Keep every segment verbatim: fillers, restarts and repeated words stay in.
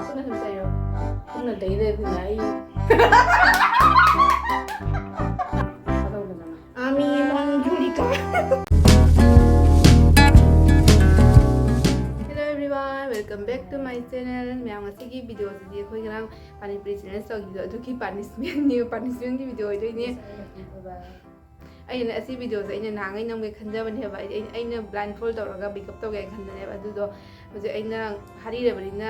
ꯈꯨꯠꯅ ꯁꯨꯝ ꯇꯩꯔꯣ꯫ ꯈꯨꯠꯅ ꯇꯩꯗꯕꯅꯤꯅ ꯑꯩ ꯀꯗꯧꯗꯅ꯫ ꯑꯃꯤ ꯃꯣꯟꯖꯨꯔꯤꯀꯥ꯫ Hello everyone, welcome back to my channel. ꯃꯌꯥꯝ, ꯉꯁꯤꯒꯤ ꯚꯤꯗꯤꯑꯣꯁꯤꯗꯤ ꯑꯩꯈꯣꯏ ꯉꯔꯥꯡ ꯄꯥꯅꯤꯄꯨꯔꯤ ꯆꯦꯂꯦꯟꯖ ꯇꯧꯈꯤꯕꯗꯣ ꯑꯗꯨꯒꯤ ꯄꯥꯅꯤꯁꯃꯦꯟꯅꯤ, ꯄꯥꯅꯤꯁꯃꯦꯟꯒꯤ ꯚꯤꯗꯤꯑꯣ ꯑꯣꯏꯗꯣꯏꯅꯦ꯫ ꯑꯩꯅ ꯑꯁꯤ ꯚꯤꯗꯤꯑꯣꯁꯦ ꯑꯩꯅ ꯅꯍꯥꯟꯈꯩ ꯅꯝꯒꯦ ꯈꯟꯖꯕꯅꯦꯕ꯫ ꯑꯩ, ꯑꯩ, ꯑꯩꯅ ꯕ꯭ꯂꯥꯏꯟ ꯐꯣꯜ ꯇꯧꯔꯒ ꯃꯦꯀꯞ ꯇꯧꯒꯦ ꯈꯟꯕꯅꯦꯕ꯫ ꯑꯗꯨꯗꯣ ꯍꯧꯖꯤꯛ ꯑꯩꯅ ꯍꯥꯏꯔꯤꯔꯕꯅꯤꯅ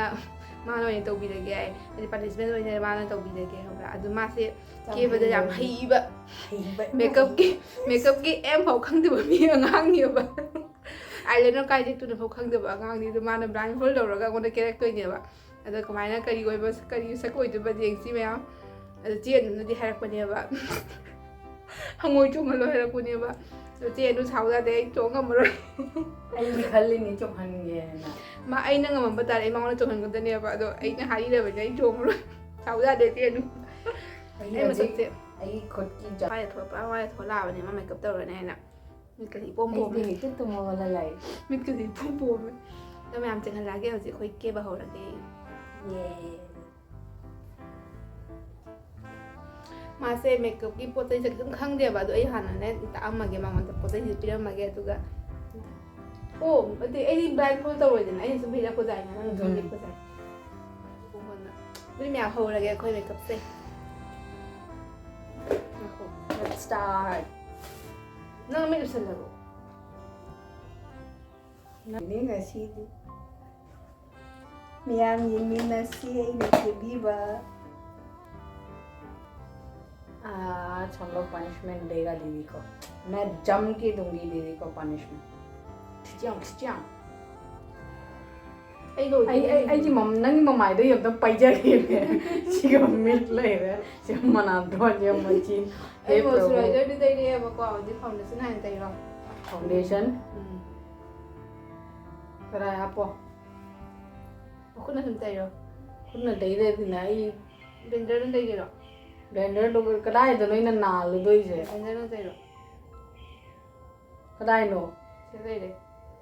ꯃꯥꯅ ꯑꯣꯏꯅ ꯇꯧꯕꯤꯔꯒꯦ꯫ ꯍꯥꯏꯗꯤ ꯄꯥꯅꯤꯁꯃꯦꯟ ꯑꯣꯏꯅ ꯃꯥꯅ ꯇꯧꯕꯤꯔꯒꯦ, ꯈꯪꯕ꯭ꯔꯥ? ꯑꯗꯨ ꯃꯥꯁꯦ ꯌꯥꯝ ꯀꯦꯕꯗ ꯌꯥꯝ ꯍꯩꯕ꯫ ꯍꯩꯕ, ꯍꯩꯕ꯫ ꯃꯦꯀꯞꯀꯤ, ꯃꯦꯀꯞꯀꯤ ꯑꯦꯝ ꯐꯥꯎ ꯈꯪꯗꯕ ꯃꯤ ꯑꯉꯥꯡꯅꯦꯕ꯫ ꯑꯥꯏꯂꯥꯏꯅꯔ ꯀꯥꯏ ꯊꯦꯛꯇꯣꯏꯅꯣ ꯐꯥꯎ ꯈꯪꯗꯕ ꯑꯉꯥꯡꯅꯤ꯫ ꯑꯗꯨ ꯃꯥꯅ ꯕ꯭ꯂꯥꯏꯟ ꯐꯣꯜ ꯇꯧꯔꯒ ꯑꯩꯉꯣꯟꯗ ꯀꯦꯔꯛꯇꯣꯏꯅꯦꯕ꯫ ꯑꯗꯣ ꯀꯃꯥꯏꯅ, ꯀꯔꯤ ꯑꯣꯏꯕ, ꯀꯔꯤ ꯁꯛ ꯑꯣꯏꯗꯣꯏꯕ ꯌꯦꯡꯁꯤ ꯃꯌꯥꯝ꯫ ꯑꯗꯣ ꯆꯦ ꯑꯗꯨꯅꯗꯤ ꯍꯥꯏꯔꯛꯄꯅꯦꯕ꯫ ꯍꯪꯉꯣꯏ ꯆꯣꯡꯍꯜꯂꯣ ꯍꯥꯏꯔꯛꯄꯅꯦꯕ꯫ ꯑꯗꯣ ꯆꯦ ꯑꯗꯨ ꯁꯥꯎ ꯌꯥꯗꯦ, ꯑꯩ ꯆꯣꯡ ꯉꯝꯃꯔꯣꯏ꯫ ꯑꯩꯗꯤ ꯈꯜꯂꯤꯅꯤ ꯆꯣꯡꯍꯟꯒꯦꯅ꯫ ꯃꯥ, ꯑꯩꯅ ꯉꯝꯃꯝꯕ ꯇꯥꯔꯦ, ꯑꯩ ꯃꯉꯣꯟꯗ ꯆꯣꯡꯍꯟꯒꯗꯅꯦꯕ꯫ ꯑꯗꯣ ꯑꯩꯅ ꯍꯥꯏꯔꯕꯅꯦ, ꯑꯩ ꯆꯣꯡꯉꯔꯣꯏ꯫ ꯁꯥꯎ ꯌꯥꯗꯦ ꯆꯦ ꯑꯗꯨ꯫ ꯑꯩ ꯑꯩ ꯍꯧꯖꯤꯛ ꯃꯁꯛꯁꯦ ꯑꯩꯒꯤ ꯈꯨꯠꯀꯤ ꯖꯥ- ꯋꯥꯏ ꯊꯣꯛꯂꯛꯄ꯭ꯔꯥ, ꯋꯥꯏ ꯊꯣꯛꯂꯛꯑꯕꯅꯦ ꯃꯥ ꯃꯦꯀꯞ ꯇꯧꯔꯅꯤ ꯍꯥꯏꯅ꯫ ꯃꯤꯠꯀꯁꯦ ꯏꯄꯣꯝ ꯄꯣꯝꯃꯦ꯫ ꯑꯩꯗꯤ ꯍꯦꯛꯇ ꯇꯨꯝꯃꯒ ꯂꯩ꯫ ꯃꯤꯠꯀꯁꯦ ꯏꯄꯣꯝ ꯄꯣꯝꯃꯦ꯫ ꯑꯗꯣ ꯃꯌꯥꯝ ꯆꯪꯍꯜꯂꯛꯑꯒꯦ, ꯍꯧꯖꯤꯛ ꯑꯩꯈꯣꯏ ꯀꯦꯕ ꯍꯧꯔꯒꯦ꯫ ꯌꯦ꯫ ꯃꯥꯁꯦ ꯃꯦꯀꯞꯀꯤ ꯄꯣꯠ ꯆꯩꯁꯦ ꯀꯩꯁꯨꯝ ꯈꯪꯗꯦꯕ, ꯑꯗꯣ ꯑꯩ ꯍꯥꯟꯅꯅꯦ ꯇꯥꯛꯑꯝꯃꯒꯦ ꯃꯉꯣꯟꯗ, ꯄꯣꯠ ꯆꯩꯁꯦ ꯄꯤꯔꯝꯃꯒꯦ, ꯑꯗꯨꯒ, ꯑꯣ, ꯑꯗꯨꯗꯤ ꯑꯩꯗꯤ ꯕ꯭ꯂꯥꯏꯟ ꯐꯣꯜ ꯇꯧꯔꯣꯏꯗꯅ, ꯑꯩꯅ ꯁꯨꯝ ꯌꯦꯛꯄꯁꯦ ꯍꯥꯏꯅ ꯅꯪꯅ ꯁꯨꯝ ꯎꯝ꯫ ꯌꯦꯛꯄꯁꯦ꯫ ꯑꯗꯨꯗꯤ ꯃꯌꯥꯝ ꯍꯧꯔꯒꯦ ꯑꯩꯈꯣꯏ ꯃꯦꯀꯞꯁꯦ꯫ ꯉꯥꯏꯈꯣ꯫ Let's start. ꯅꯪ ꯃꯤꯠ ꯎꯏꯁꯜꯂꯕꯣ? ꯅꯪꯅꯦ ꯉꯁꯤꯗꯤ꯫ ꯃꯤꯌꯥꯝ ꯌꯦꯡꯃꯤꯟꯅꯁꯤ ꯑꯩꯅ ꯀꯦꯕꯤꯕ꯫ आज हम लोग पनिशमेंट देगा दीदी को। मैं जम के दूंगी दीदी को पनिशमेंट। खिचियां, खिचियां। ꯑꯩꯒ ꯑꯩ, ꯑꯩ, ꯑꯩꯒꯤ ꯃꯝ-, ꯅꯪꯒꯤ ꯃꯃꯥꯏꯗꯣ ꯑꯝꯇ ꯄꯥꯏꯖꯒꯦꯅꯦ꯫ ꯁꯤꯒ ꯃꯤꯠ ꯂꯩꯔꯦ꯫ ꯁꯤ ꯃꯅꯥꯇꯣꯟ, ꯁꯤ ꯃꯆꯤꯟ꯫ ꯑꯩ ꯍꯦ ꯄ꯭ꯔꯚꯨ꯫ ꯃꯣꯏꯆꯔꯥꯏꯖꯔꯗꯤ ꯇꯩꯔꯛꯑꯦꯕꯀꯣ, ꯍꯧꯖꯤꯛ ꯐꯥꯎꯟꯗꯦꯁꯟ ꯍꯥꯟꯅ ꯇꯩꯔꯣ꯫ ꯐꯥꯎꯟꯗꯦꯁꯟ? ꯎꯝ꯫ ꯀꯗꯥꯏ ꯍꯥꯞꯄꯣ? ꯈꯨꯠꯅ ꯁꯨꯝ ꯇꯩꯔꯣ꯫ ꯈꯨꯠꯅ ꯇꯩꯗꯕꯅꯤꯅ ꯑꯩ ꯕ꯭ꯂꯦꯟꯗꯔꯗ ꯇꯩꯒꯦꯔꯣ? ꯕ꯭ꯂꯦꯟꯗꯔꯗꯣ ꯀꯗꯥꯏꯗꯅꯣ ꯑꯩꯅ ꯅꯥꯜꯂꯨꯗꯣꯏꯁꯦ? ꯕ꯭ꯂꯦꯟꯗꯔꯗ ꯇꯩꯔꯣ꯫ ꯀꯗꯥꯏꯅꯣ? ꯁꯤꯗ ꯂꯩꯔꯦ꯫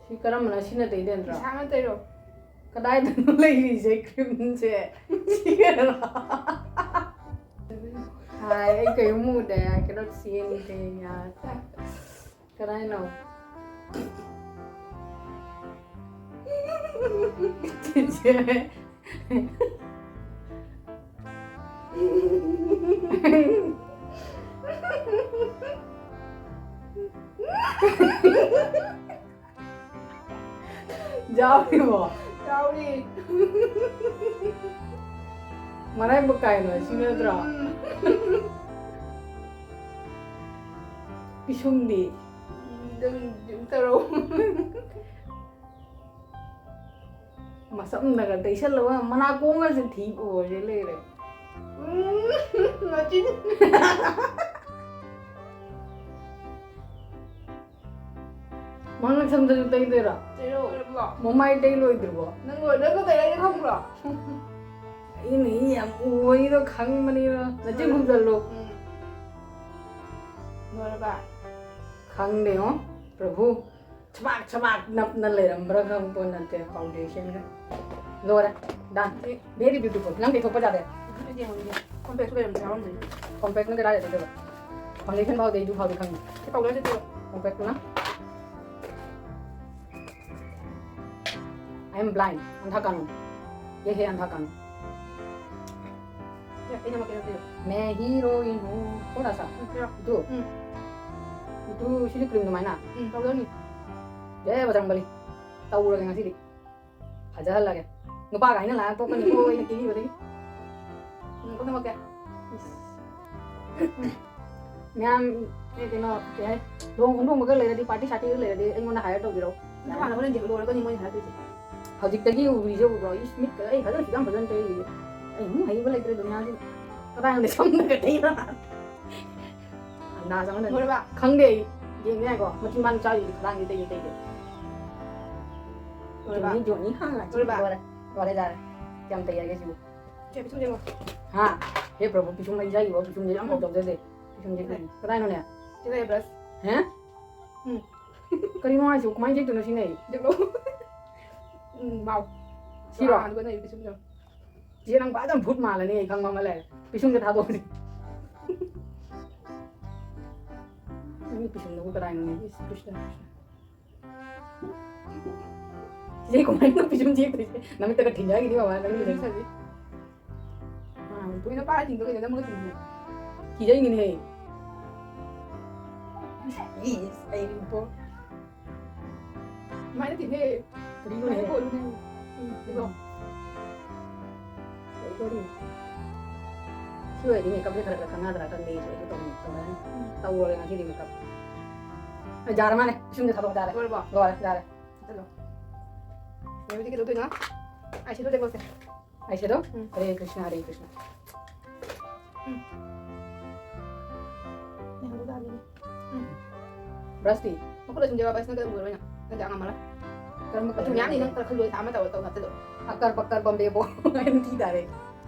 ꯁꯤ ꯀꯔꯝꯕꯅ, ꯁꯤꯅ ꯇꯩꯗꯣꯏ ꯅꯠꯇ꯭ꯔꯣ? ꯏꯁꯥꯅ ꯇꯩꯔꯣ꯫ ꯀꯗꯥꯏꯗꯅꯣ ꯂꯩꯔꯤꯁꯦ ꯀ꯭ꯔꯤꯝꯁꯦ? ꯁꯤꯒꯔꯣ? ꯍꯥꯏ, ꯑꯩ ꯀꯩꯝ ꯎꯗꯦ꯫ I cannot see anything, ꯌꯥꯔꯦ꯫ ꯀꯗꯥꯏꯅꯣ? ꯆꯤꯆꯦ꯫ ꯌꯥꯎꯔꯤꯕꯣ? ꯌꯥꯎꯔꯤ꯫ ꯃꯔꯥꯏꯕꯛ ꯀꯥꯏꯅ ꯁꯤ ꯅꯠꯇ꯭ꯔꯣ? ꯎꯝ꯫ ꯄꯤꯁꯨꯝꯗꯤ? ꯑꯗꯨꯝ, ꯑꯗꯨꯝ ꯇꯧꯔꯣ꯫ ꯃꯁꯝꯅꯒ ꯇꯩꯁꯜꯂꯒ ꯃꯅꯥꯀꯣꯡꯒꯁꯦ ꯊꯤ ꯑꯣꯏꯔꯦ ꯂꯩꯔꯦ꯫ ꯎꯝ, ꯃꯆꯤꯟ꯫ ꯃꯉꯛ ꯁꯝꯗꯁꯨ ꯇꯩꯗꯣꯏꯔꯣ? ꯇꯩꯔꯣ꯫ ꯃꯃꯥꯏ ꯇꯩ ꯂꯣꯏꯗ꯭ꯔꯤꯕꯣ? ꯅꯪ ꯂꯣꯏ-, ꯅꯪ ꯇꯩꯔꯒ ꯈꯪꯕ꯭ꯔꯣ? ꯑꯩꯅ ꯃꯤ ꯌꯥꯝ ꯎꯕꯒꯤꯗꯣ ꯈꯪꯕꯅꯤꯕ꯫ ꯅꯆꯤꯟ ꯈꯨꯝꯖꯜꯂꯨ꯫ ꯎꯝ꯫ ꯂꯣꯏꯔꯕ? ꯈꯪꯗꯦꯉꯣ, ꯄ꯭ꯔꯚꯨ꯫ ꯁꯕꯥꯛ ꯁꯕꯥꯛ ꯅꯞꯅ ꯂꯩꯔꯝꯕ꯭ꯔꯥ ꯈꯪꯄꯣꯠ ꯅꯠꯇꯦ foundationꯒ꯫ ꯂꯣꯏꯔꯦ꯫ Done꯫ ꯁꯤ Very beautiful꯫ ꯅꯪ ꯇꯩꯊꯣꯛꯄ ꯌꯥꯗꯦ꯫ ꯑꯗꯨꯗꯤ ꯌꯦꯡꯉꯨꯅꯦ꯫ Compactꯁꯨ ꯂꯩꯔꯝꯕꯁꯨ ꯌꯥꯎꯔꯝꯗꯣꯏꯅꯦ꯫ Compactꯅ ꯀꯗꯥꯏꯗ ꯇꯩꯗꯣꯏꯕ? Foundation ꯐꯥꯎꯗꯤ ꯑꯩꯁꯨ ꯐꯥꯎꯗꯤ ꯈꯪꯉꯤ꯫ ꯁꯤ powderꯁꯦ ꯇꯩꯌꯣ꯫ Compactꯇꯨꯅ꯫ I am blind꯫ अंधा कानून। ये है अंधा कानून। ꯁꯦ, ꯑꯩ ꯅꯝꯃꯛꯀꯦ ꯑꯗꯨꯗꯤ꯫ मैं हीरोइन हूँ। थोड़ा सा। ꯎꯝ, ꯄꯤꯔꯣ꯫ ꯏꯇꯨ꯫ ꯎꯝ꯫ ꯏꯇꯨ, ꯁꯤꯗꯤ cream ꯑꯗꯨꯃꯥꯏꯅ꯫ ꯎꯝ, powderꯅꯤ꯫ ꯖꯦ ꯕꯖꯔꯪꯕꯂꯤ꯫ ꯇꯧꯔꯒꯦ ꯉꯁꯤꯗꯤ꯫ ꯐꯖꯍꯜꯂꯒꯦ꯫ ꯅꯨꯄꯥꯒ ꯍꯥꯏꯅ ꯂꯥꯛꯑ ꯇꯣꯛꯀꯅꯤꯀꯣ ꯑꯩꯅ ꯀꯦꯕꯤꯕꯗꯒꯤ꯫ ꯎꯝ, ꯈꯨꯠ ꯅꯝꯃꯛꯀꯦ꯫ ꯏꯁ꯫ ꯃꯌꯥꯝ, ꯑꯦ, ꯀꯩꯅꯣ, ꯀꯩ ꯍꯥꯏ, ꯂꯨꯍꯣꯡ ꯈꯣꯡꯗꯣꯡꯕꯒ ꯂꯩꯔꯗꯤ, party ꯁꯥꯔꯇꯤꯒ ꯂꯩꯔꯗꯤ ꯑꯩꯉꯣꯟꯗ hire ꯇꯧꯕꯤꯔꯛꯑꯣ꯫ ꯅꯪ ꯍꯥꯟꯅ ꯍꯣꯔꯦꯟ ꯌꯦꯡ ꯂꯣꯏꯔꯒꯅꯤ ꯃꯣꯏꯅ hire ꯇꯧꯔꯤꯁꯦ꯫ ꯍꯧꯖꯤꯛꯇꯒꯤ ꯎꯔꯤꯁꯦ ꯎꯕ꯭ꯔꯣ? ꯏꯁ, ꯃꯤꯠꯀ ꯑꯩ ꯐꯖꯅ ꯁꯨꯛꯌꯥꯝ ꯐꯖꯅ ꯇꯩꯔꯤꯁꯦ꯫ ꯑꯩ ꯑꯃꯨꯛ ꯍꯩꯕ ꯂꯩꯇ꯭ꯔꯦ ꯗꯨꯅꯤꯌꯥꯁꯤꯗ꯫ ꯀꯗꯥꯏꯗ ꯁꯝꯗꯒ ꯇꯩꯔ? ꯑꯟꯗꯥꯖ ꯑꯃ ꯂꯩ꯫ ꯂꯣꯏꯔꯕ? ꯈꯪꯗꯦ ꯑꯩ꯫ ꯌꯦꯡꯒꯦ ꯉꯥꯏꯈꯣ꯫ ꯃꯆꯤꯟ ꯕꯥꯟ ꯆꯥꯔꯤꯁꯦ ꯈꯗꯥꯡꯁꯦ ꯇꯩꯒꯦ ꯇꯩꯒꯦ꯫ ꯂꯣꯏꯔꯕ? ꯖꯣꯅꯤ, ꯖꯣꯅꯤ ꯍꯥꯡꯉ ꯂꯣꯏꯔꯕ? ꯂꯣꯏꯔꯦ꯫ ꯂꯣꯏꯔꯦ ꯌꯥꯔꯦ꯫ ꯀꯌꯥꯝ ꯇꯩꯔꯒꯦ ꯁꯤꯕꯨ? ꯁꯦ, ꯄꯤꯁꯨꯝ ꯌꯦꯡꯉꯣ꯫ ꯍꯥ? ꯍꯦ ꯄ꯭ꯔꯚꯨ, ꯄꯤꯁꯨꯝ ꯂꯩꯖꯥꯏꯌꯣ, ꯄꯤꯁꯨꯝꯁꯦ ꯌꯥꯝ ꯎꯝ꯫ ꯐꯖꯗꯦ꯫ ꯄꯤꯁꯨꯝꯁꯦ ꯎꯝ꯫ ꯀꯗꯥꯏꯅꯣꯅꯦ? ꯁꯤ ꯂꯩꯔꯦ brush꯫ ꯍꯦ? ꯎꯝ꯫ ꯀꯔꯤꯅꯣ ꯍꯥꯏꯁꯤꯕꯨ? ꯀꯃꯥꯏꯅ ꯌꯦꯛꯇꯣꯏꯅꯣ ꯁꯤꯅ ꯑꯩ? ꯌꯦꯛꯂꯣ꯫ ꯎꯝ, wow꯫ ꯁꯤꯔꯣ? ꯑꯗꯨꯒ ꯅꯪꯒꯤ ꯄꯤꯁꯨꯝꯗꯣ꯫ ꯆꯤꯆꯦ, ꯅꯪ ꯐꯖꯅ ꯚꯨꯠ ꯃꯥꯜꯂꯅꯤ, ꯑꯩ ꯈꯪꯕ ꯑꯃ ꯂꯩꯔꯦ꯫ ꯄꯤꯁꯨꯝꯁꯦ ꯊꯥꯗꯣꯛꯑꯁꯤ꯫ ꯅꯪꯒꯤ ꯄꯤꯁꯨꯝꯗꯨꯕꯨ ꯀꯗꯥꯏꯅꯣꯅꯦ? ꯏꯁ, ꯀ꯭ꯔꯤꯁꯅ, ꯀ꯭ꯔꯤꯁꯅ꯫ ꯆꯤꯆꯦ, ꯀꯃꯥꯏꯅ ꯄꯤꯁꯨꯝ ꯊꯦꯛꯇꯣꯏꯁꯦ? ꯅꯃꯤꯠꯇꯒ ꯊꯤꯟꯖꯈꯤꯅꯤ ꯕꯕꯥ, ꯅꯪꯒꯤ ꯄꯤꯁꯨꯝ ꯊꯦꯛꯇꯣꯏꯁꯦ꯫ ꯑꯥ, ꯊꯣꯏꯅ ꯄꯥꯏꯔ ꯊꯤꯟꯗꯣꯏ ꯀꯩꯅꯣ, ꯅꯝꯃꯒ ꯊꯤꯟꯗꯣꯏꯅꯦ꯫ ꯀꯤꯖꯩꯅꯤꯅꯦ꯫ ꯏꯁ, ꯑꯩ ꯏꯕꯣ꯫ ꯁꯨꯃꯥꯏꯅ ꯊꯤꯟꯗꯦ꯫ ꯀꯔꯤꯅꯣꯅꯦ? ꯁꯨꯃꯥꯏꯅ ꯀꯣꯜꯂꯨꯅꯦ꯫ ꯎꯝ, ꯏꯕꯣ꯫ ꯀꯔꯤ, ꯀꯔꯤ? ꯁꯤ ꯑꯣꯏꯔꯗꯤ ꯃꯦꯀꯞꯁꯦ ꯈꯔ ꯈꯔ ꯈꯪꯅꯗ꯭ꯔꯥ ꯈꯪꯗꯦ, ꯑꯩꯁꯨ ꯑꯩꯁꯨ ꯇꯧꯅꯤꯡ-, ꯇꯧꯅꯤꯡ-, ꯎꯝ꯫ ꯇꯧꯔꯒꯦ ꯉꯁꯤꯗꯤ ꯃꯦꯀꯞ꯫ ꯑ, ꯌꯥꯔ ꯃꯥꯜꯂꯦ꯫ ꯏꯁꯤꯡꯗ ꯊꯥꯗꯣꯛ ꯌꯥꯔꯦ꯫ ꯂꯣꯏꯔꯕꯣ? ꯂꯣꯏꯔꯦ, ꯌꯥꯔꯦ꯫ ꯆꯠꯂꯣ꯫ ꯑꯩ ꯍꯧꯖꯤꯛ ꯀꯩꯗꯧꯗꯣꯏꯅꯣ? ꯑꯥꯏ ꯁꯦꯗꯣ ꯇꯩꯕꯁꯦ꯫ ꯑꯥꯏ ꯁꯦꯗꯣ? ꯎꯝ꯫ ꯍꯔꯦ ꯀ꯭ꯔꯤꯁꯅ, ꯍꯔꯦ ꯀ꯭ꯔꯤꯁꯅ꯫ ꯎꯝ꯫ ꯂꯩꯍꯧꯕ ꯇꯥꯕꯅꯤꯅꯦ꯫ ꯎꯝ꯫ ꯕ꯭ꯔꯁꯇꯤ? ꯃꯈꯨꯠ ꯂꯣꯏꯁꯤꯟꯖꯔꯣ, ꯕ꯭ꯔꯁꯅ ꯀꯩꯗꯧ ꯎꯔꯣꯏ ꯅꯪ? ꯅꯪꯗꯤ ꯑꯉꯝ ꯃꯔꯣꯏ꯫ ꯀꯔꯝꯕ ꯃꯆꯨ ꯃꯌꯥꯝꯅꯤ ꯅꯪ ꯈꯔ ꯈꯜꯂꯣ, ꯊꯥ ꯑꯃ ꯇꯧꯔ ꯇꯧ ꯍꯥꯞꯆꯤꯜꯂꯣ꯫ ꯑꯀꯔ ꯄꯀꯔ ꯕꯝꯕꯦꯕꯣ꯫ ꯑꯦꯝ ꯇꯤ ꯇꯥꯔꯦ꯫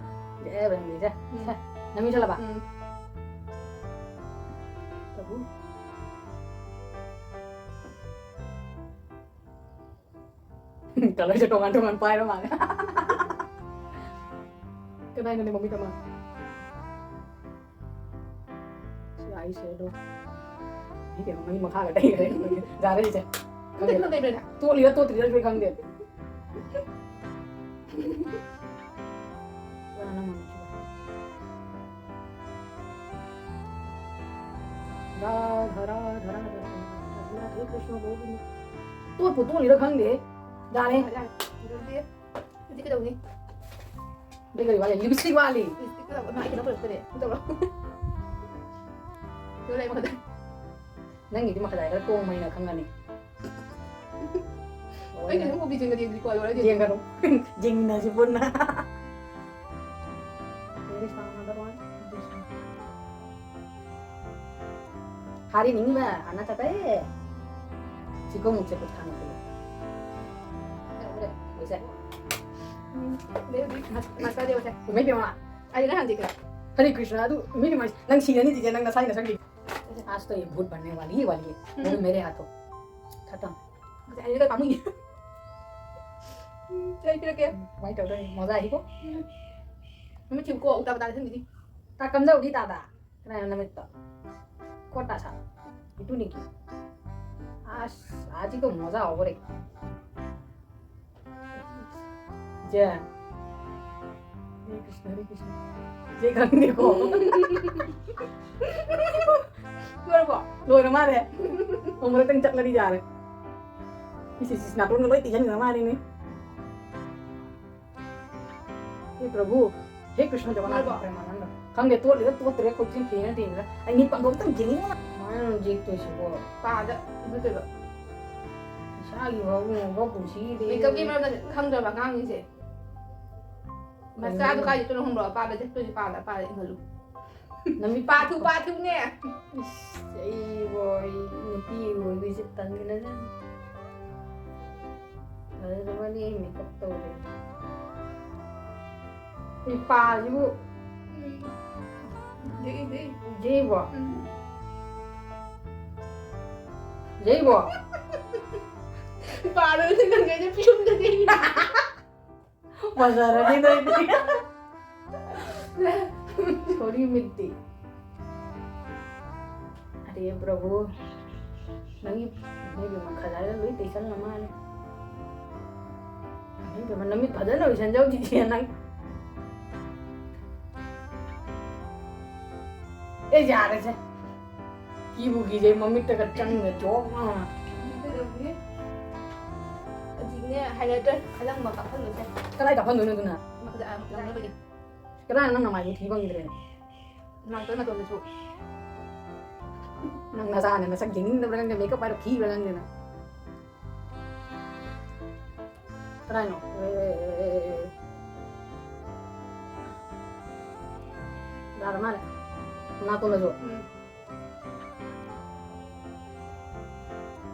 ꯑꯦ, ꯕ꯭ꯔꯍꯃꯤꯁꯦ꯫ ꯎꯝ꯫ ꯁꯦ, ꯅꯃꯤ ꯆꯠꯂꯕ? ꯎꯝ꯫ ꯄ꯭ꯔꯚꯨ꯫ ꯀꯂꯔꯁꯦ ꯇꯣꯉꯥꯟ ꯇꯣꯉꯥꯟ ꯄꯥꯏꯔ ꯃꯥꯜꯂꯦ꯫ ꯀꯗꯥꯏꯅꯣꯅꯦ ꯃꯃꯤꯠ ꯑꯃ? C I ꯁꯦꯗꯣ꯫ ꯃꯤ ꯀꯩꯅꯣ ꯃꯅꯤꯡ ꯃꯈꯥꯒ ꯇꯩꯈ꯭ꯔꯦ꯫ ꯌꯥꯔꯦ ꯁꯤꯁꯦ꯫ ꯈꯪꯗꯦ꯫ ꯇꯣꯠꯂꯤꯔ ꯇꯣꯠꯇ꯭ꯔꯤꯔꯁꯨ ꯑꯩ ꯈꯪꯗꯦ꯫ ꯔꯥꯙꯥ, ꯔꯥꯙꯥ, ꯔꯥꯙꯥ, ꯔꯥꯙꯥ ꯀ꯭ꯔꯤꯁꯅ ꯒꯣꯕꯤꯟꯗ꯫ ꯇꯣꯠꯄꯨ ꯇꯣꯠꯂꯤꯔ ꯈꯪꯗꯦ꯫ ꯌꯥꯔꯦ꯫ ꯌꯥꯔꯦ, ꯌꯥꯔꯦ꯫ ꯑꯗꯨꯗꯤ ꯍꯧꯖꯤꯛ ꯀꯩꯗꯧꯅꯤ? ꯑꯗꯩ ꯀꯔꯤ ꯋꯥꯠꯂꯤ? ꯂꯤꯞꯁꯇꯤꯛ ꯋꯥꯠꯂꯤ꯫ ꯂꯤꯞꯁꯇꯤꯛ ꯋꯥꯠꯂꯤ꯫ ꯃꯥꯏ ꯀꯩꯅꯣ ꯄꯨꯔꯛꯇꯔꯦ꯫ ꯑꯗꯨ ꯇꯧꯔꯣ꯫ ꯑꯗꯨ ꯂꯩ ꯃꯈꯥꯗ꯫ ꯅꯪꯒꯤꯗꯤ ꯃꯈꯥꯗ ꯈꯔ ꯇꯣꯡꯕꯅꯤꯅ ꯈꯪꯒꯅꯤ꯫ ꯑꯩꯅ ꯅꯪ ꯃꯨꯚꯤ ꯌꯦꯡꯒꯗꯤ ꯌꯦꯡꯗ꯭ꯔꯤꯀꯣ, ꯂꯣꯏꯔꯗꯤ ꯌꯦꯡꯒꯅꯨ꯫ ꯌꯦꯡꯃꯤꯟꯅꯁꯤ ꯄꯨꯟꯅ꯫ Where is the another one? This one. Hari ꯅꯤꯡꯕ ꯑꯅ ꯆꯠꯇꯦ꯫ ꯁꯤꯀꯣ ꯃꯨꯛꯁꯦ ꯄꯨꯠ ꯈꯥꯅ ꯈꯜꯂꯣ꯫ ꯂꯣꯏꯁꯦ꯫ ꯎꯝ, ꯗꯦ, ꯗꯦ, ꯃꯁ-, ꯃꯁꯥ ꯗꯦ, ꯃꯁꯥ꯫ ꯏꯃꯩ ꯄꯦꯝꯃ꯫ ꯑꯩ ꯅꯍꯥꯟ ꯗꯦ ꯈꯔ꯫ ꯍꯔꯦ ꯀ꯭ꯔꯤꯁꯅ, ꯑꯗꯨ ꯏꯃꯩ ꯄꯦꯝꯃ, ꯅꯪ ꯁꯤꯔꯅꯤ ꯆꯤꯆꯦ, ꯅꯪ ꯅꯁꯥꯒꯤ ꯅꯁꯥꯒꯤ꯫ आज तो ये भूत बनने वाली ही वाली है। वो भी मेरे हाथों। खत्म। ꯑꯩꯅ ꯄꯥꯝꯃꯨꯏ꯫ ꯂꯩꯇ꯭ꯔꯒꯦ꯫ ꯀꯃꯥꯏꯅ ꯇꯧꯗꯣꯏꯅꯣ? ꯃꯣꯖꯥ ꯍꯤꯀꯣ? ꯅꯨꯃꯤꯠ ꯊꯤꯕꯀꯣ, ꯎꯜꯇꯥ ꯄꯨꯜꯇꯥ ꯁꯦꯝꯈꯤꯅꯤ꯫ ꯇꯥ ꯀꯝꯗꯧꯔꯤ ꯇꯥꯗ? ꯀꯅꯥꯅꯣ ꯅꯃꯤꯠꯇꯣ? ꯀꯣꯠ ꯇꯥ ꯁꯥ? ꯏꯇꯨꯅꯤꯀꯤ꯫ ꯑꯁ, ꯑꯥꯖꯤꯗꯣ ꯃꯣꯖꯥ ꯍꯧꯒꯔꯦ꯫ ꯖꯦ꯫ ꯍꯔꯦ ꯀ꯭ꯔꯤꯁꯅ, ꯍꯔꯦ ꯀ꯭ꯔꯤꯁꯅ꯫ ꯖꯦ ꯈꯪꯗꯦꯀꯣ꯫ ꯂꯣꯏꯔꯕꯣ? ꯂꯣꯏꯔ ꯃꯥꯜꯂꯦ꯫ ꯅꯣꯡꯃ ꯈꯛꯇꯪ ꯆꯠꯂꯗꯤ ꯌꯥꯔꯦ꯫ ꯏꯁ, ꯏꯁ, ꯏꯁ, ꯅꯥꯇꯣꯟꯒ ꯂꯣꯏ ꯇꯩꯁꯟꯈ꯭ꯔ ꯃꯥꯜꯂꯦꯅꯦ꯫ ꯍꯦ ꯄ꯭ꯔꯚꯨ, ꯍꯦ ꯀ꯭ꯔꯤꯁꯅ ꯖꯒꯟꯅꯥꯊ ꯂꯣꯏꯔꯕꯣ? ꯄ꯭ꯔꯦꯃꯥꯅꯟꯗ꯫ ꯈꯪꯗꯦ, ꯇꯣꯠꯂꯤꯔ ꯇꯣꯠꯇ꯭ꯔꯤꯔ, ꯈꯨꯠꯁꯤꯅ ꯊꯦꯡꯉ ꯊꯦꯡꯉꯒ꯫ ꯑꯩ ꯃꯤꯠ ꯄꯥꯡꯊꯣꯛ ꯑꯝꯇꯪ ꯌꯦꯡꯅꯤꯡꯕꯅ꯫ ꯀꯃꯥꯏꯅ ꯌꯦꯛꯇꯣꯏꯁꯤꯕꯣ? ꯄꯥꯗ ꯏꯟꯊꯣꯛꯇꯣꯏꯕ꯫ ꯏꯁꯥꯒꯤ ꯐꯥꯎ ꯌꯦꯡꯉꯨꯕ ꯄꯨꯟꯁꯤꯗꯤ꯫ Makeupꯀꯤ ꯃꯔꯝꯗ ꯈꯪꯗ꯭ꯔꯕ ꯑꯉꯥꯡꯁꯤꯡꯁꯦ꯫ ꯃꯆꯥꯗꯣ ꯀꯩꯅꯣ? ꯀꯥꯏ ꯆꯠꯇꯣꯏꯅꯣ ꯈꯪꯕ꯭ꯔꯣ? ꯄꯥꯗ ꯆꯠꯇꯣꯏꯁꯦ ꯄꯥꯗ, ꯄꯥꯗ ꯏꯟꯈꯠꯂꯨ꯫ ꯅꯃꯤꯠ ꯄꯥꯊꯨ, ꯄꯥꯊꯨꯅꯦ꯫ ꯏꯁ, ꯑꯩꯕꯣ, ꯑꯩ ꯅꯨꯄꯤ ꯑꯣꯏꯕꯩꯁꯦ ꯇꯟꯈ꯭ꯔꯦꯗ꯫ ꯐꯖꯔꯕꯅꯤ ꯑꯩ makeup ꯇꯧꯔꯦ꯫ ꯑꯩ ꯄꯥꯁꯤꯕꯨ ꯎꯝ꯫ ꯌꯦꯛꯏ, ꯌꯦꯛꯏ꯫ ꯌꯦꯛꯏꯕꯣ? ꯎꯝ꯫ ꯌꯦꯛꯏꯕꯣ? ꯄꯥꯗꯣ ꯅꯪ ꯀꯩꯅꯣ ꯐꯤꯂꯝꯗꯗꯤ꯫ ꯐꯖꯔꯅꯤ ꯅꯣꯏꯗꯤ꯫ ꯁꯣꯔꯤ ꯃꯤꯠꯇꯤ꯫ ꯑꯔꯦ ꯄ꯭ꯔꯚꯨ, ꯅꯪꯒꯤ, ꯅꯪꯒꯤ ꯃꯈꯜ ꯍꯥꯏꯔ ꯂꯣꯏ ꯇꯩꯁꯜꯂ ꯃꯥꯜꯂꯦ꯫ ꯏꯃꯥ, ꯅꯃꯤꯠ ꯐꯖꯅ ꯎꯏꯁꯟꯖꯧ ꯆꯤꯆꯦ ꯅꯪ꯫ ꯑꯦ, ꯌꯥꯔꯦꯁꯦ꯫ ꯀꯤꯕꯨ ꯀꯤꯖꯩ, ꯃꯃꯤꯠꯇꯒ ꯆꯪꯉꯒ ꯖꯣꯛ ꯂꯥꯎꯅ꯫ ꯀꯩꯗꯧꯅꯤ? ꯍꯧꯖꯤꯛꯅꯦ, highlighter ꯑꯂꯪꯕ ꯀꯥꯞꯍꯜꯂꯨꯁꯦ꯫ ꯀꯗꯥꯏ ꯀꯥꯞꯍꯟꯗꯣꯏꯅꯣ ꯑꯗꯨꯅ? ꯃꯈꯨꯠꯇ, ꯑ, ꯃꯈꯨꯠꯇ ꯅꯝꯕꯒꯤ꯫ ꯀꯗꯥꯏ ꯅꯪ ꯅꯃꯥꯏꯗꯣ ꯊꯤ ꯐꯪꯗ꯭ꯔꯦꯅꯦ? ꯅꯥꯎꯆꯥ ꯅꯥꯇꯣꯟꯗꯁꯨ꯫ ꯅꯪ ꯅꯁꯥꯅ ꯅꯁꯛ ꯌꯦꯡꯅꯤꯡꯗꯕ꯭ꯔꯥ ꯈꯪꯗꯦ, makeup ꯍꯥꯏꯔ ꯊꯤꯕ꯭ꯔꯥ ꯈꯪꯗꯦ ꯅꯪ꯫ ꯀꯗꯥꯏꯅꯣ? ꯑꯦ, ꯑꯦ, ꯑꯦ, ꯑꯦ, ꯑꯦ꯫ ꯌꯥꯔ ꯃꯥꯜꯂꯦ꯫ ꯅꯥꯇꯣꯟꯗꯁꯨ꯫ ꯎꯝ꯫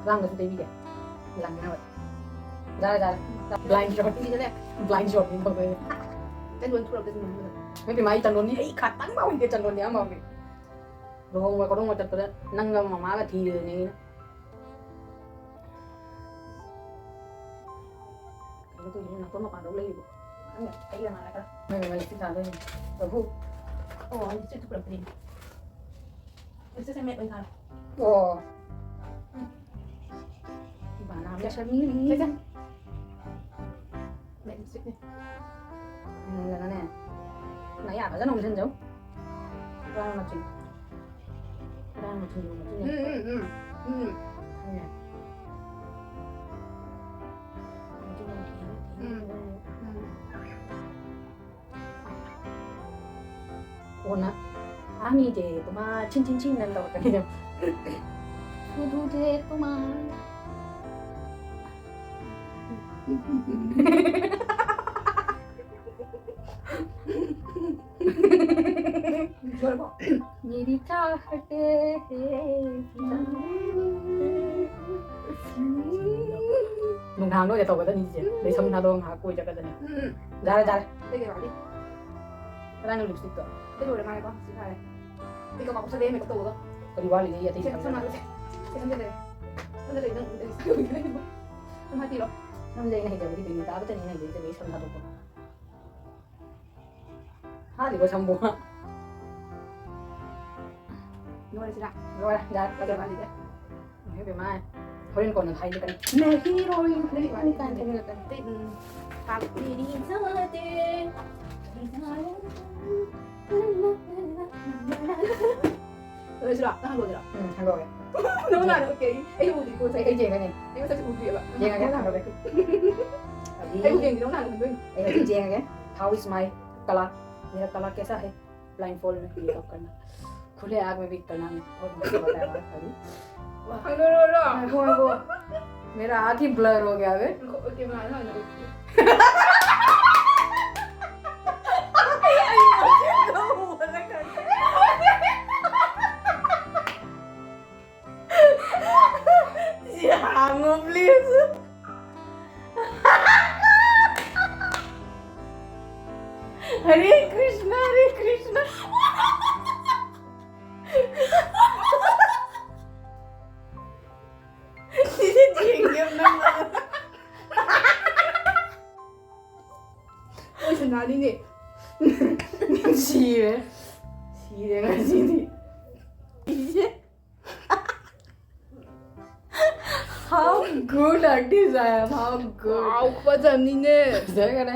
ꯈꯗꯥꯡꯗꯁꯨ ꯇꯩꯕꯤꯒꯦ꯫ ꯂꯪꯅꯕ꯫ ꯌꯥꯔꯦ, ꯌꯥꯔꯦ꯫ Blind shot꯫ ꯁꯤꯗꯅꯦ꯫ Blind shot ꯅꯤ ꯇꯧꯗꯣꯏꯁꯦ꯫ ꯇꯦꯟ ꯂꯣꯏ ꯊꯣꯛꯂꯛꯇꯦ ꯑꯗꯨꯅ꯫ ꯅꯠꯇꯦ, ꯃꯥꯒꯤ ꯆꯟꯗꯣꯟꯗꯤ ꯑꯩ ꯈꯇꯪ ꯐꯥꯎ ꯍꯩꯇꯦ, ꯆꯟꯗꯣꯟꯗꯤ ꯑꯃ ꯐꯥꯎ ꯍꯩꯇꯦ꯫ ꯂꯨꯍꯣꯡꯕ ꯈꯣꯡꯗꯣꯡꯕ ꯆꯠꯄꯗ ꯅꯪꯒ ꯃꯃꯥꯒ ꯊꯤꯔꯦꯅꯦ ꯑꯩꯅ꯫ ꯀꯩꯅꯣ ꯇꯧꯔꯤꯁꯦ, ꯃꯄꯥꯟ ꯃꯄꯥꯟꯗ ꯂꯩꯔꯤꯕꯣ? ꯈꯪꯗꯦ, ꯑꯩꯒ ꯃꯥꯟꯅꯗ꯭ꯔꯥ? ꯅꯪ ꯅꯪ ꯁꯤ ꯊꯥꯗꯣꯏꯅꯤ꯫ ꯂꯐꯨ꯫ ꯑꯣ, ꯑꯩ ꯁꯤ ꯊꯨꯞꯄꯛꯄꯅꯤ꯫ ꯁꯤ, ꯁꯤ, ꯁꯤ ꯃꯦꯠ ꯑꯣꯏꯅ ꯊꯥꯔꯣ꯫ ꯑꯣ꯫ ꯎꯝ꯫ ꯕꯅꯥꯅ ꯆꯠꯅꯤ꯫ ꯁꯦ, ꯁꯦ꯫ ꯃꯦꯠ ꯁꯤꯠꯅꯤ꯫ ꯎꯝ, ꯀꯩꯅꯣꯅꯦ꯫ ꯃꯌꯥ ꯐꯖꯅ ꯎꯝꯁꯤꯟꯖꯧ꯫ ꯈꯨꯗꯥꯡ ꯃꯆꯤꯟ꯫ ꯈꯨꯗꯥꯡ ꯃꯆꯤꯟ ꯌꯧꯕ ꯃꯆꯤꯟ ꯌꯧꯕ꯫ ꯎꯝ, ꯎꯝ, ꯎꯝ, ꯎꯝ꯫ ꯈꯪꯉꯦ꯫ ꯃꯆꯤꯟ ꯌꯧꯕ ꯊꯦꯡꯉꯦ, ꯊꯦꯡꯉꯦ, ꯎꯝ, ꯊꯦꯡꯉꯦ꯫ ꯎꯝ꯫ ꯀꯣꯟꯅ ꯑꯥ ꯃꯤꯁꯦ ꯇꯨꯃꯥ ꯆꯤꯟ ꯆꯤꯟ ꯆꯤꯟ ꯅꯪ ꯇꯧꯔꯛꯀꯅꯤꯗꯣ꯫ ꯊꯨ ꯊꯨ ꯊꯦ ꯇꯨꯃꯥ꯫ ꯂꯣꯏꯔꯕꯣ? ꯃꯦꯔꯤ ꯆꯥꯍꯇꯦ ꯍꯦ꯫ ꯅꯨꯡꯗꯥꯡꯗ ꯑꯣꯏꯅ ꯇꯧꯒꯗꯕꯅꯤ ꯁꯤꯁꯦ꯫ ꯑꯗꯩ ꯁꯝ ꯊꯥꯗꯣꯛꯑꯒ ꯉꯥꯏꯍꯥꯛ ꯀꯣꯏ ꯆꯠꯀꯗꯕꯅꯤ꯫ ꯎꯝ꯫ ꯌꯥꯔꯦ, ꯌꯥꯔꯦ꯫ ꯑꯇꯩ ꯀꯩ ꯋꯥꯠꯂꯤ? ꯀꯗꯥꯏꯅꯣ lipstickꯇꯣ? ꯑꯇꯩ ꯂꯣꯏꯔꯦ ꯃꯥꯜꯂꯦꯀꯣ꯫ ꯁꯤ ꯐꯔꯦ꯫ Makeup ꯃꯥ ꯀꯨꯞꯁꯜꯂꯦ, makeup ꯇꯧꯕꯗꯣ꯫ ꯀꯔꯤ ꯋꯥꯠꯂꯤꯒꯦ? ꯑꯇꯩ ꯁꯦ, ꯁꯝ ꯊꯥꯗꯣꯛꯑꯒ꯫ ꯍꯥꯠꯂꯨꯁꯦ꯫ ꯁꯦ, ꯁꯝ ꯂꯩꯔꯦ꯫ ꯁꯝ ꯂꯩꯔꯦ, ꯅꯪ lipstick ꯑꯣꯏꯗꯣꯏꯅꯦ꯫ ꯁꯝ ꯍꯥꯠꯄꯤꯔꯣ꯫ ꯁꯝꯁꯦ ꯑꯩꯅ ꯍꯩꯖꯕꯗꯤ ꯀꯩꯅꯣ? ꯇꯥꯕꯇꯅꯤ ꯑꯩꯅ ꯍꯩꯖꯩꯁꯦ, ꯑꯩ ꯁꯝ ꯊꯥꯗꯣꯛꯄ꯫ ꯍꯥꯠꯂꯤꯕ ꯁꯝꯕꯨ꯫ ꯂꯣꯏꯔꯁꯤꯔꯥ? ꯂꯣꯏꯔꯦ, ꯌꯥꯔꯦ꯫ ꯀꯩ ꯋꯥꯠꯂꯤꯒꯦ? ꯏꯃꯥꯏ ꯄꯦꯝꯃ꯫ ꯍꯣꯔꯦꯟ ꯀꯣꯟꯅ ꯍꯥꯏꯔꯛꯀꯅꯤ꯫ ꯃꯦꯒꯤ ꯔꯣꯜ ꯀꯥꯏꯅ ꯊꯥꯖꯤꯜꯂꯛꯀꯅꯤ꯫ ꯑꯇꯩ, ꯎꯝ, ꯄꯥꯛꯄꯤꯗꯤ ꯆꯥꯗꯦ꯫ ꯂꯣꯏꯔꯁꯤꯔꯣ? ꯅꯪ ꯍꯜꯂꯣꯁꯤꯔꯣ? ꯎꯝ, ꯍꯜꯂꯣꯒꯦ꯫ ꯅꯪ ꯅꯍꯥꯟ, okay, ꯑꯩ ꯎꯗ꯭ꯔꯤꯀꯣ, ꯑꯩ, ꯑꯩ ꯌꯦꯡꯒꯅꯤ꯫ ꯑꯩ ꯃꯁꯛꯁꯨ ꯎꯗ꯭ꯔꯤꯑꯕ꯫ ꯌꯦꯡꯉꯒꯦ, ꯍꯜꯂꯣꯒꯦ꯫ ꯑꯩ ꯍꯧꯖꯤꯛ ꯌꯦꯡꯒꯦ, ꯅꯪ ꯅꯍꯥꯟ ꯎꯗꯣꯏꯅꯤ꯫ ꯑꯩ ꯍꯧꯖꯤꯛ ꯌꯦꯡꯉꯒꯦ꯫ How is my color? मेरा color कैसा है? Blindfold में makeup करना, खुले आग में भी करना, मैं बहुत मस्त बताया बात करी। वाह। लो, लो, लो। हाँ, वो, वो। मेरा आँख ही blur हो गया बे। रुको, ओके, मैं आ रहा हूँ, रुको। Jango, please. हरे कृष्णा, हरे कृष्णा। ये झींगे अपना। ꯌꯥꯅꯤꯅꯦ꯫ ꯁꯤꯔꯦ꯫ ꯁꯤꯔꯦ ꯉꯁꯤꯗꯤ꯫ How good artist I am, how good. ꯋꯥꯎ, ꯐꯖꯕꯅꯤꯅꯦ꯫ ꯐꯖꯈꯔꯦ꯫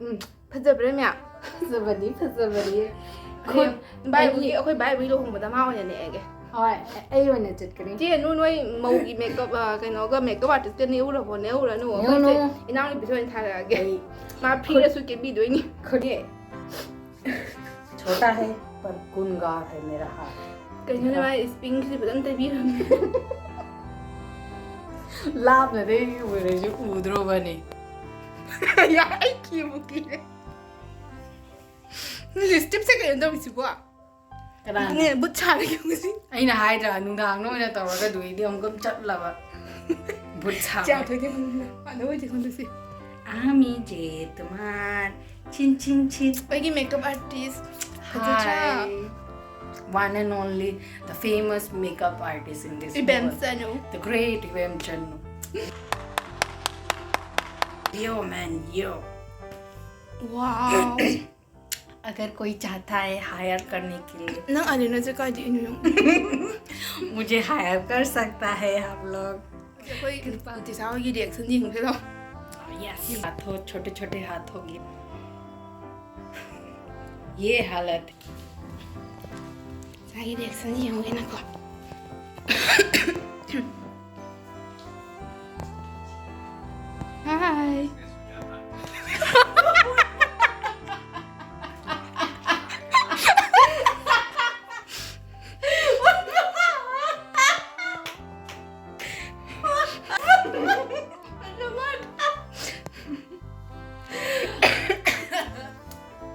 ꯎꯝ, ꯐꯖꯕ꯭ꯔꯥ ꯃꯌꯥꯝ? ꯐꯖꯕꯅꯤ, ꯐꯖꯕꯅꯤ꯫ ꯑꯩꯈꯣꯏ ꯈꯨꯠ ꯚꯥꯏꯕꯨꯒꯤ, ꯑꯩꯒꯤ ꯑꯩꯈꯣꯏ ꯚꯥꯏꯕꯨꯒꯤ ꯂꯨꯍꯣꯡꯕꯗ ꯃꯥ ꯑꯣꯏꯅ ꯅꯦꯛꯑꯒꯦ꯫ ꯍꯣꯏ, ꯑꯩ ꯑꯣꯏꯅ ꯆꯠꯀꯅꯤ꯫ ꯆꯦ, ꯅꯨ, ꯅꯣꯏ ꯃꯧꯒꯤ makeup, ꯑ, ꯀꯩꯅꯣꯒ makeup artist ꯀ ꯅꯦꯛꯎꯔꯕꯣ? ꯅꯦꯛꯎꯔꯅꯨ꯫ ꯅꯦꯛꯎꯅꯨ꯫ ꯑꯩꯈꯣꯏꯁꯦ ꯏꯅꯥꯎꯅꯨꯄꯤꯁꯨ ꯑꯣꯏꯅ ꯊꯥꯔꯛꯑꯒꯦ꯫ ꯑꯩ ꯃꯥ free ꯗꯁꯨ ꯀꯦꯕꯤꯗꯣꯏꯅꯤ꯫ ꯈꯨꯠ ꯈꯨꯠ ꯆꯣꯇꯥ ꯍꯦ, ꯄꯔ ꯒꯨꯟꯒꯥꯔ ꯍꯦ ꯃꯦꯔꯥ ꯍꯥꯠ꯫ ꯀꯩꯅꯣꯅꯦ, ꯃꯥ ꯏꯁꯄꯤꯡꯁꯤꯗꯤ ꯐꯖꯅ ꯇꯩꯕꯤꯔꯝꯃꯦ꯫ ꯂꯥꯞꯅꯗꯩ ꯑꯣꯏꯔꯁꯨ ꯎꯗ꯭ꯔꯣꯕꯅꯦ꯫ ꯌꯥ, ꯑꯩ ꯀꯤꯕꯨ ꯀꯤꯔꯦ꯫ ꯂꯤꯞꯁꯇꯤꯛꯁꯦ ꯀꯩꯅꯣ ꯇꯧꯔꯤꯁꯤꯕꯣ? ꯀꯅꯥꯅ? ꯅꯦ, ꯕꯨꯠ ꯁꯥꯔꯒꯦ ꯉꯁꯤ꯫ ꯑꯩꯅ ꯍꯥꯏꯗ꯭ꯔꯥ, ꯅꯨꯡꯗꯥꯡꯗ ꯑꯣꯏꯅ ꯇꯧꯔꯒ ꯑꯗꯨꯏꯗꯤ ꯑꯃꯨꯛꯀ ꯆꯠꯂꯕ꯫ ꯕꯨꯠ ꯁꯥꯕ꯫ ꯆꯦ, ꯑꯊꯣꯏꯗꯤ ꯈꯪꯕ꯭ꯔꯥ? ꯑꯅꯧꯕꯗꯤ ꯈꯪꯗꯣꯏꯁꯤ꯫ ꯑꯃꯤ ꯖꯦ ꯇꯨꯃꯥꯔ ꯆꯤꯟ ꯆꯤꯟ ꯆꯤꯟ꯫ ꯑꯩꯒꯤ makeup artist꯫ Hi. One and only, the famous makeup artist in this ꯏꯕꯦꯝ world. ꯆꯅꯨ꯫ The great ꯏꯕꯦꯝ ꯆꯅꯨ꯫ Yo, man, yo. Wow. अगर कोई चाहता है hire करने के लिए। ꯅꯪ ꯑꯂꯤꯅ ꯆꯦ ꯀꯥꯏꯗ ꯏꯅꯣ? मुझे hire कर सकता है आप लोग। ꯑꯩꯈꯣꯏ ꯇꯤꯁꯥ ꯍꯣꯏꯒꯤ reaction ꯌꯦꯡꯁꯤꯔꯣ? Yes. हाथों, छोटे छोटे हाथों की। ये हालत। ꯏꯁꯥꯒꯤ reaction ꯌꯦꯡꯉꯨꯒꯦꯅꯀꯣ꯫ Hi.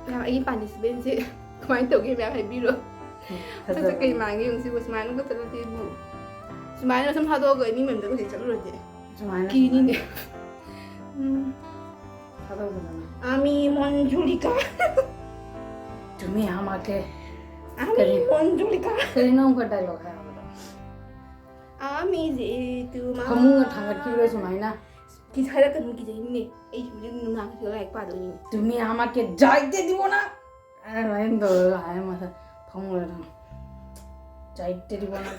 ꯃꯌꯥꯝ, ꯑꯩꯒꯤ participantꯁꯦ ꯀꯃꯥꯏꯅ ꯇꯧꯒꯦ ꯃꯌꯥꯝ ꯍꯥꯏꯕꯤꯔꯣ꯫ ꯐꯖꯕꯅꯦ꯫ ꯃꯁꯛ ꯀꯩ ꯃꯥꯟꯒꯦ ꯌꯦꯡꯉꯨ ꯁꯤꯕꯨ, ꯁꯨꯃꯥꯏꯅꯒ ꯆꯠꯂꯗꯤꯕꯨ꯫ ꯁꯨꯃꯥꯏꯅ ꯁꯨꯝ ꯊꯥꯗꯣꯛꯑꯒ ꯃꯤ ꯃꯌꯥꯝꯗ ꯍꯧꯖꯤꯛ ꯆꯠꯂꯨꯔꯗꯤ꯫ ꯁꯨꯃꯥꯏꯅ ꯀꯤꯅꯤꯅꯦ꯫ ꯎꯝ꯫ ꯊꯥꯗꯣꯛꯄꯗꯅꯦ꯫ आमी मंजुलिका। तुम्ही आम्हाके आमी कधी? मंजुलिका। ꯀꯔꯤꯅꯣ ꯑꯃꯨꯛꯀ dialogue ꯍꯥꯏꯔꯛꯑꯣ꯫ आमी जे तुम्हा ꯐꯃꯨꯡꯒ ꯊꯥꯡꯒꯠꯈꯤꯕ꯭ꯔꯥ ꯁꯨꯃꯥꯏꯅ? ꯍꯥꯏꯔꯛꯀꯅꯨ, ꯀꯤꯖꯩꯅꯦ꯫ ꯑꯩ ꯍꯧꯖꯤꯛ ꯅꯨꯡꯗꯥꯡꯁꯤꯗ ꯂꯥꯏꯔꯤꯛ ꯄꯥꯗꯣꯏꯅꯤꯅꯦ꯫ তুমি আমাকে যাইতে দিব না, ꯑꯗꯨꯃꯥꯏꯅ ꯇꯧꯔꯒ ꯍꯥꯏ ꯃꯊꯛ ꯐꯃꯨꯡꯗ ꯑꯗꯨꯝ ꯆꯥꯏꯇꯦꯗꯤ ꯋꯥꯅ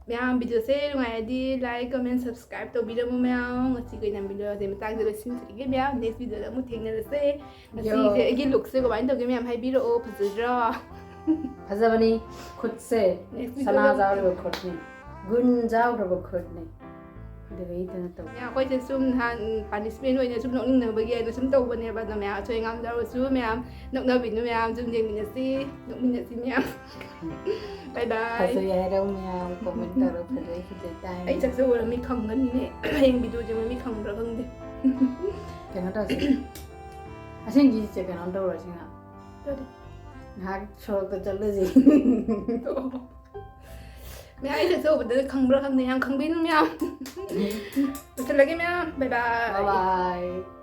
ꯃꯌꯥꯝ videoꯁꯦ ꯅꯨꯡꯉꯥꯏꯔꯗꯤ like, comment, subscribe ꯇꯧꯕꯤꯔꯝꯃꯨ ꯃꯌꯥꯝ꯫ ꯉꯁꯤꯒꯤ ꯑꯣꯏꯅ videoꯁꯦ ꯃꯇꯥꯡꯗ ꯂꯣꯏꯁꯤꯟꯖꯔꯒꯦ ꯃꯌꯥꯝ꯫ Next videoꯗ ꯑꯃꯨꯛ ꯊꯦꯡꯅꯔꯁꯦ꯫ ꯌꯣ꯫ ꯉꯁꯤꯁꯦ ꯑꯩꯒꯤ lookꯁꯦ ꯀꯃꯥꯏꯅ ꯇꯧꯒꯦ ꯃꯌꯥꯝ ꯍꯥꯏꯕꯤꯔꯛꯑꯣ꯫ ꯐꯖꯗ꯭ꯔꯣ? ꯐꯖꯕꯅꯤ꯫ ꯈꯨꯠꯁꯦ Next ꯁꯅꯥ videoꯗ ꯌꯥꯎꯔꯕ ꯈꯨꯠꯅꯤ, ꯒꯨꯟ ꯌꯥꯎꯔꯕ ꯈꯨꯠꯅꯤ꯫ ꯑꯗꯨꯒ ꯏꯗꯅ ꯇꯧ ꯃꯌꯥꯝ ꯑꯩꯈꯣꯏꯁꯦ ꯁꯨꯝ ꯅꯍꯥꯟ punishment ꯑꯣꯏꯅ ꯁꯨꯝ ꯅꯣꯛꯅꯤꯡꯅꯕꯒꯤ ꯑꯩꯅ ꯁꯨꯝ ꯇꯧꯕꯅꯦꯕ꯫ ꯑꯗꯣ ꯃꯌꯥꯝ ꯑꯁꯣꯏ ꯑꯉꯥꯝ ꯌꯥꯎꯔꯁꯨ ꯃꯌꯥꯝ ꯅꯣꯛꯅꯕꯤꯅꯨ, ꯃꯌꯥꯝ ꯁꯨꯝ ꯌꯦꯡꯃꯤꯟꯅꯁꯤ, ꯅꯣꯛꯃꯤꯟꯅꯁꯤ ꯃꯌꯥꯝ꯫ Bye bye. ꯐꯖꯩ ꯍꯥꯏꯔꯛꯎ ꯃꯌꯥꯝ, comment ꯇꯧꯔꯒ ꯐꯖꯩ ꯐꯖꯩ ꯇꯥꯏ꯫ ꯑꯩ ꯆꯠꯆꯧꯔ ꯃꯤ ꯈꯪꯒꯅꯤꯅꯦ꯫ ꯍꯌꯦꯡ videoꯁꯦ ꯃꯤ ꯈꯪꯕ꯭ꯔꯥ ꯈꯪꯗꯦ꯫ ꯀꯩꯅꯣ ꯇꯧꯁꯤ, ꯑꯁꯦꯡꯒꯤꯁꯦ ꯀꯩꯅꯣ ꯇꯧꯔꯁꯤꯅ꯫ ꯀꯔꯤ? ꯉꯥꯏꯍꯥꯛ ꯁꯣꯔꯣꯛꯇ ꯆꯠꯂꯨꯁꯤ꯫ ꯃꯌꯥꯝ ꯑꯩ ꯆꯠꯆꯧꯕꯗ ꯈꯪꯕ꯭ꯔꯥ ꯈꯪꯗꯦ꯫ ꯌꯥꯝ ꯈꯪꯕꯤꯅꯨ ꯃꯌꯥꯝ꯫ ꯂꯣꯏꯁꯤꯜꯂꯒꯦ ꯃꯌꯥꯝ꯫ Bye bye. Bye bye.